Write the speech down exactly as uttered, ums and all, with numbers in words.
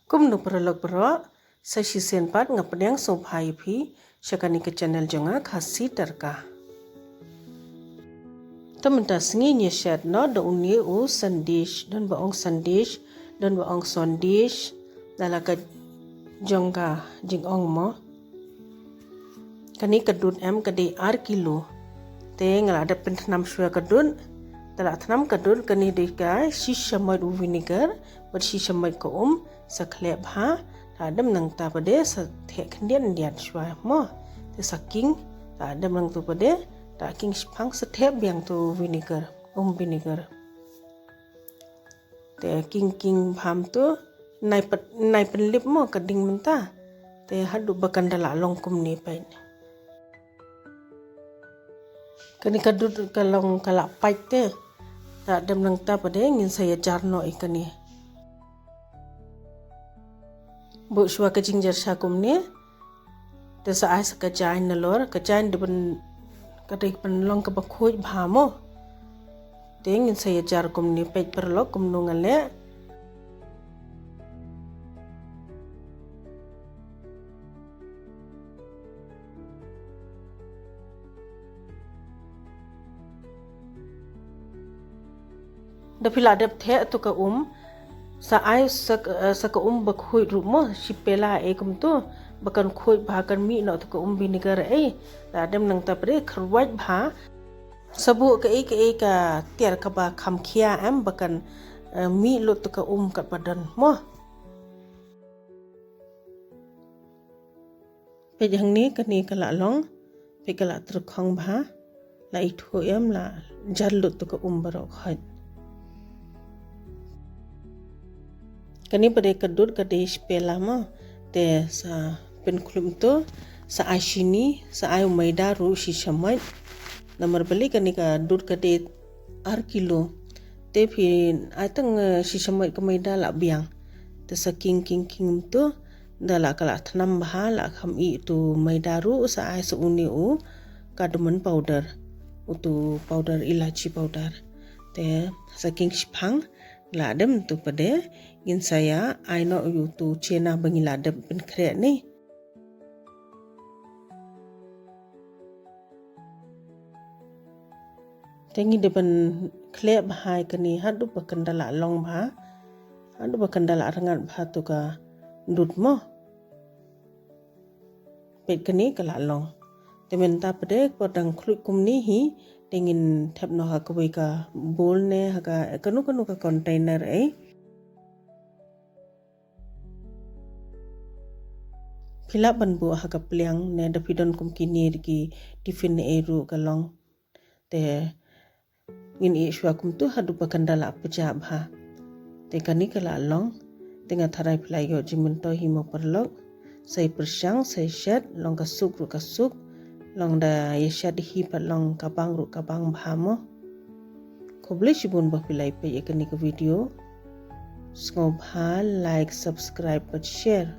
Kumno paralok baroh, sa shisien pat nga pdiang sngewbha ïa phi sha kane ka channel jong nga, Khasi Tadka. Te mynta sngi ngin ïa shet noh da une u sandesh, don ba ong sandesh, don ba ong sondesh, da la ka jong ka jingong mo. Kane ka dud em ka dei ar kilo. Te nga la dep pynthnam shuwa ka dud. Te la thnam ka dud, kane dei ka shi shamoit u vinegar bad shi shamoit ka um, sa khleh bha. Te dep nangta pat de sa theh khyndiat khyndiat shuwa mo. Te sa king, te dep nangta pat de, te king shiphang sa theh biang tu vinegar, um vinegar. Te king king bha mo tu, nai pyn-, nai pynlip mo ka ding mynta. Te haduh ba kan da la long kumne peit. Kane ka dud ka long ka la pait te. Te dep nangta pat de ngin sa ïa jar noh ïa kane. Buh shuwa ka jingjar sha kumne. Te sa ai sa ka jaiñ nalor, ka jaiñ dei ban, ka dei ban long kaba khuid bha mo. Te ngin sa ïa jar kumne, peit paralok kumno nga leh. Da phi la dep theh tu ka um, sa ai sa, eh, sa ka um ba khuid ruh mo, shi pela ei kumtu, ba kan khuid bha, kan mih noh tu ka um vinegar ei. Te dep nangta pat de kharwait bha. Sa buh kaei kaei ka tiar kaba kham khia em, ba kan, eh, mih lut tu ka um katba don mo. Peit hangne kane ka la long, peit ka la tyrkhong bha, la ithuh em, la jar lut tu ka um baroh khoit. Kane pat de ka dud ka dei shi pela mo, te sa pynkhlum tu, sa ai shini, sa ai u maida ruh shi shamoit. Namar balei kane ka dud ka dei ar kilo. Te phi ai tang, eh, shi shamoit ka maida la biang. Te sa king king king tu, da la ka la thnam bha, la kham ih tu maida ruh, sa ai sa une u cardamom powder, utu powder, ilaichi powder. Te sa king shiphang, la dep tu pat de ngin sa ïa ai noh ïa utu chena ba ngi la dep pynkhreh ne. Te ngi dei ban khleh bha ïa kane haduh ba kan da la long bha, haduh ba kan da la rngat bha tu ka dud mo. Peit kane ka la long. Te mynta pat de por dang khluit kumne hi, te ngin thep noh ha kawei ka bowl ne ha ka, kano kano ka container ei. Phi lah ban buh ha ka pliang ne, da phi don kum kine ki tiffin ei ruh ka long. Te ngin ïeh shuwa kumtu haduh ba kan da la pjah bha. Te kane ka la long. Te nga tharai phi la ïoh jingmyntoi hi mo paralok. Sa ïa pyrshang, sa ïa shet, long ka suk ruh ka suk, long da ïa shet hi pat long ka bang ruh ka bang bha mo. Khublei shibun ba phi la ïa peit ïa kane ka video. Sngewbha like, subscribe bad share.